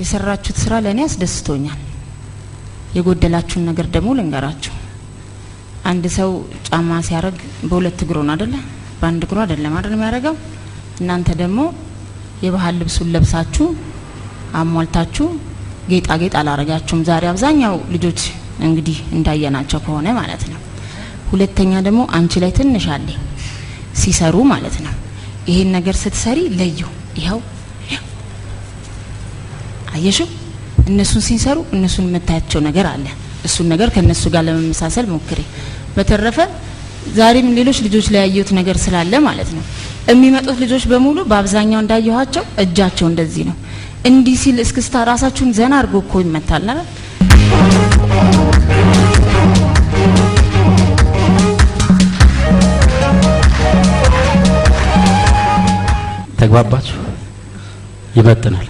የሰራችሁት ስራ ለእኔ አስደስቶኛል። የጎደላችሁን ነገር ደግሞ ልንገራችሁ። አንድ ሰው ጫማ ሲያደርግ በሁለት እግሩ ነው አደለ? በአንድ እግሩ አይደለም አይደል የሚያደርገው? እናንተ ደግሞ የባህል ልብሱን ለብሳችሁ አሟልታችሁ ጌጣጌጥ አላረጋችሁም። ዛሬ አብዛኛው ልጆች እንግዲህ እንዳየናቸው ከሆነ ማለት ነው። ሁለተኛ ደግሞ አንቺ ላይ ትንሽ አለ ሲሰሩ ማለት ነው። ይሄን ነገር ስትሰሪ ለዩ። ይኸው አየሽው፣ እነሱን ሲሰሩ እነሱን የምታያቸው ነገር አለ። እሱን ነገር ከእነሱ ጋር ለመመሳሰል ሞክሪ። በተረፈ ዛሬም ሌሎች ልጆች ላይ ያየሁት ነገር ስላለ ማለት ነው፣ የሚመጡት ልጆች በሙሉ በአብዛኛው እንዳየኋቸው እጃቸው እንደዚህ ነው። እንዲህ ሲል እስክስታ ራሳችሁን ዘና አድርጎ እኮ ይመታል አይደል? ተግባባችሁ? ይመጥናል።